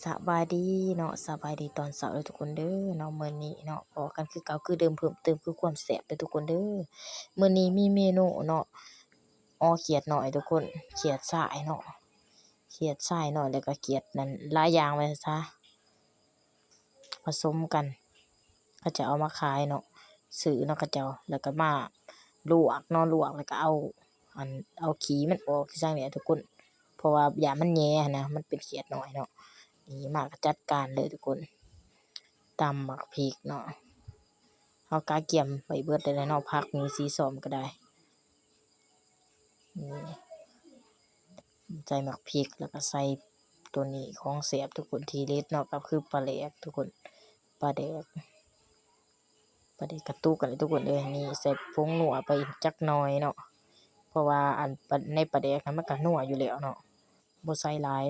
ສະບາຍດີເນາະ ສະບາຍດີຕອນເຊົ້າເດີທຸກຄົນເດີເນາະ. ມື້ນີ້ເນາະ ພໍ້ກັນຄືເກົ່າຄືເດີມ ເພີ່ມເຕີມຄືຄວາມແຊບເດີທຸກຄົນເດີ. ມື້ນີ້ມີເມນູເນາະ ອໍຂຽດນ້ອຍທຸກຄົນ ຂຽດຊາຍເນາະ ຂຽດຊາຍນ້ອຍ ແລ້ວກໍຂຽດນັ້ນ ຫຼາຍຢ່າງວ່າຊັ້ນຊະ ປະສົມກັນ ເຂົາເຈົ້າເອົາມາຂາຍເນາະ ຊື້ນຳເຂົາເຈົ້າ ແລ້ວກໍມາລວກເນາະ ລວກແລ້ວກໍເອົາ ອັນ ເອົາຂີ້ມັນອອກຈັ່ງຊີ້ແຫຼະທຸກຄົນ ເພາະວ່າຢ້ານມັນແຫຍ່ຫັ້ນນະ ມັນເປັນຂຽດນ້ອຍເນາະ. ນີ້ມາກໍຈັດການເລີຍທຸກຄົນ ຕຳໝາກພິກເນາະ ເຮົາກະກຽມໄວ້ເບິດແລ້ວເນາະ ຜັກນີ້ຊິຊ້ອມກໍໄດ້ ນີ້ ໃສ່ໝາກພິກ ແລ້ວກໍໃສ່ຕົວນີ້ ຂອງແຊບທຸກຄົນ ທີ່ເດັດເນາະ ກໍຄືປາແດກທຸກຄົນ ປາແດກ ປາແດກກະຕຸກຫັ້ນແຫຼະທຸກຄົນເອີຍ. ນີ້ໃສ່ຜົງນົວໄປອີກຈັກໜ່ອຍເນາະ ເພາະວ່າອັນ ປາ ໃນປາແດກຫັ້ນມັນກະນົວຢູ່ແລ້ວເນາະ ບໍ່ໃສ່ຫຼາຍ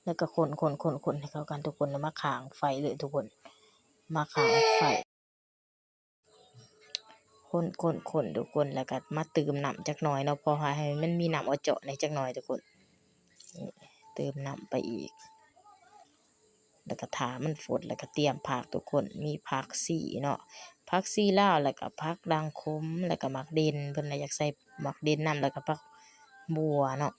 ແລ້ວກໍຄົນໆໆໃຫ້ເຂົ້າກັນທຸກຄົນ ແລ້ວມາຄ້າງໄຟເລີຍທຸກຄົນ ມາຄ້າງໄຟ ຄົນໆໆທຸກຄົນ ແລ້ວກໍມາຕື່ມນ້ຳຈັກໜ່ອຍເນາະ ເພາະວ່າໃຫ້ມັນມີນ້ຳເອາະເຈາະແດ່ຈັກໜ່ອຍທຸກຄົນ ນີ້ ຕື່ມນ້ຳໄປອີກ ແລ້ວກໍຖ້າມັນຟົດ ແລ້ວກໍຕຽມຜັກທຸກຄົນ ມີຜັກຊີເນາະ ຜັກຊີລາວ ແລ້ວກໍຜັກດັງຂົມ ແລ້ວກໍໝາກເດັ່ນ ເພິ່ນລະຢາກໃສ່ໝາກເດັ່ນນຳ ແລ້ວກໍຜັກບົ່ວເນາະ.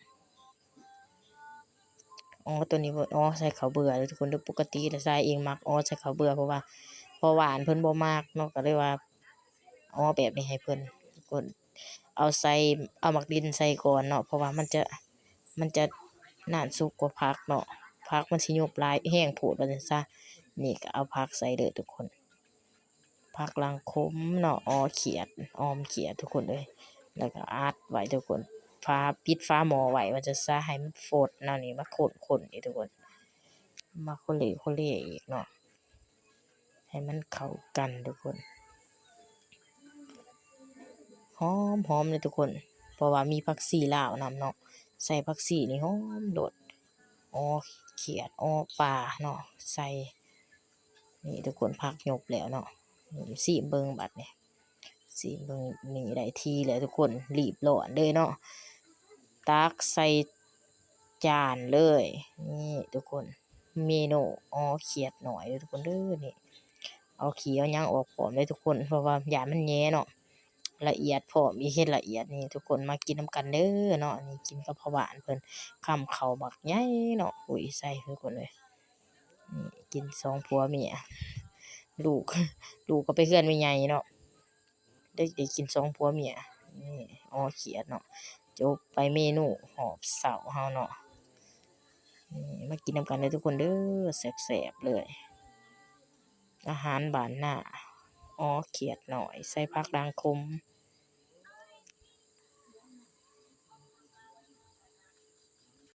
ອໍ ຕົວນີ້ບໍ່ ອໍໃສ່ເຂົ້າເບືອເດີທຸກຄົນເດີ ປົກກະຕິລະຊາຍເອງມັກອໍໃສ່ເຂົ້າເບືອ ເພາະວ່າພໍ່ຫວານເພິ່ນບໍ່ມັກເນາະ ກໍເລີຍວ່າອໍແບບນີ້ໃຫ້ເພິ່ນທຸກຄົນ ເອົາໃສ່ ເອົາໝາກເດັ່ນໃສ່ກ່ອນເນາະ ເພາະວ່າມັນຈະ ມັນຈະນານສຸກກວ່າຜັກເນາະ ຜັກມັນຊິຫຍຸບຫຼາຍແຮງໂພດວ່າຊັ້ນຊະ. ນີ້ກໍເອົາຜັກໃສ່ເດີທຸກຄົນ ຜັກດັງຂົມເນາະ ອໍຂຽດ ອອມຂຽດທຸກຄົນເອີຍ ແລ້ວກໍອັດໄວ້ທຸກຄົນ ຝາ ປິດຝາໝໍ້ໄວ້ວ່າຊັ້ນຊະ ໃຫ້ມັນຟົດເນາະ. ນີ້ມາຄົນໆອີກທຸກຄົນ ມາໂຄເລໂຄເລອີກເນາະ ໃຫ້ມັນເຂົ້າກັນທຸກຄົນ ຫອມໆເລີຍທຸກຄົນ ເພາະວ່າມີຜັກຊີລາວນຳເນາະ ໃສ່ຜັກຊີນີ້ຫອມໂລດ ອໍຂຽດ ອໍປາເນາະ ໃສ່ ນີ້ທຸກຄົນ ຜັກຫຍຸບແລ້ວເນາະ ຊີມເບິ່ງບັດນີ້ ຊີມເບິ່ງ ນີ້ໄດ້ທີ່ແລ້ວທຸກຄົນ ຣີບຮ້ອນເລີຍເນາະ ຕັກໃສ່ຈານເລີຍ. ນີ້ທຸກຄົນ ເມນູອໍຂຽດນ້ອຍເດີທຸກຄົນເດີ ນີ້ ເອົາຂີ້ເອົາຫຍັງອອກພ້ອມເລີຍທຸກຄົນ ເພາະວ່າຢ້ານມັນແຫຍ່ເນາະ ລະອຽດພ້ອມອີກ ເຮັດລະອຽດ. ນີ້ທຸກຄົນ ມາກິນນຳກັນເດີເນາະ ນີ້ກິນກັບພໍ່ຫວານເພິ່ນ ຄຳເຂົ້າບັກໃຫຍ່ເນາະ ໂອ້ຍ ໃສ່ທຸກຄົນເອີຍ. ນີ້ກິນສອງຜົວເມຍ ລູກ ລູກກໍໄປເຮືອນແມ່ໃຫຍ່ເນາະ ໄດ້ ໄດ້ກິນສອງຜົວເມຍ. ນີ້ ອໍຂຽດເນາະ ຈົບໄປເມນູຮອບເຊົ້າເຮົາເນາະ. ນີ້ ມາກິນນຳກັນເດີທຸກຄົນເດີ ແຊບໆເລີຍ ອາຫານບ້ານນາ ອໍຂຽດນ້ອຍ ໃສ່ຜັກດັງຂົມ